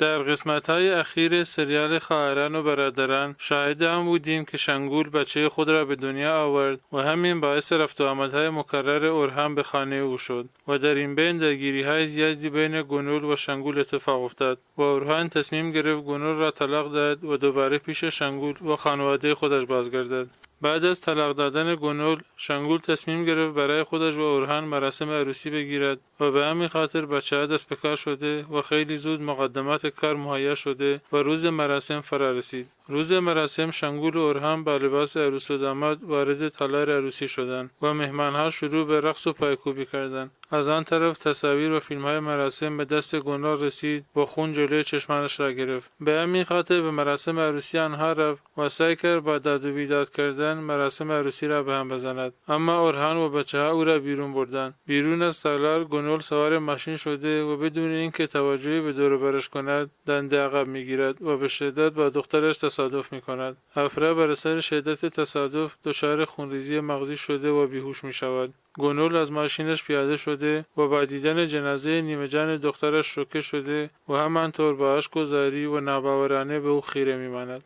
در قسمت‌های اخیر سریال خواهران و برادران شاهد آن بودیم که شنگول بچه خود را به دنیا آورد و همین باعث رفت و آمدهای مکرر اورهان به خانه او شد و در این بین درگیری‌های زیادی بین گونول و شنگول اتفاق افتاد و اورهان تصمیم گرفت گونول را طلاق دهد و دوباره پیش شنگول و خانواده خودش بازگردد. بعد از طلاق دادن گونول، شنگول تصمیم گرفت برای خودش و اورهان مراسم عروسی بگیرد و به همین خاطر بچه‌ها دست به کار شده و خیلی زود مقدمات کار مهیا شده و روز مراسم فرا رسید. روز مراسم شنگول و اورهان با لباس عروس و داماد وارد تالار عروسی شدند و مهمانها شروع به رقص و پایکوبی کردند. از آن طرف تصاویر و فیلم‌های مراسم به دست گونول رسید و خون جلوی چشمانش را گرفت. به همین خاطر به مراسم عروسی آنها رفت و سعی کرد با داد و بیداد کردن مراسم عروسی را به هم بزند، اما اورهان و بچه‌ها او را بیرون بردند. بیرون از تالار گونول سوار ماشین شده و بدون اینکه توجهی به دور و برش کند دنده عقب میگیرد و به شدت با دخترش تصادف میکند. افرا بر اثر شدت تصادف دچار خونریزی مغزی شده و بیهوش میشود. گونول از ماشینش پیاده شده و با دیدن جنازه نیمه جان دخترش شوکه شده و همانطور با اشک و زاری و ناباورانه به او خیره میماند.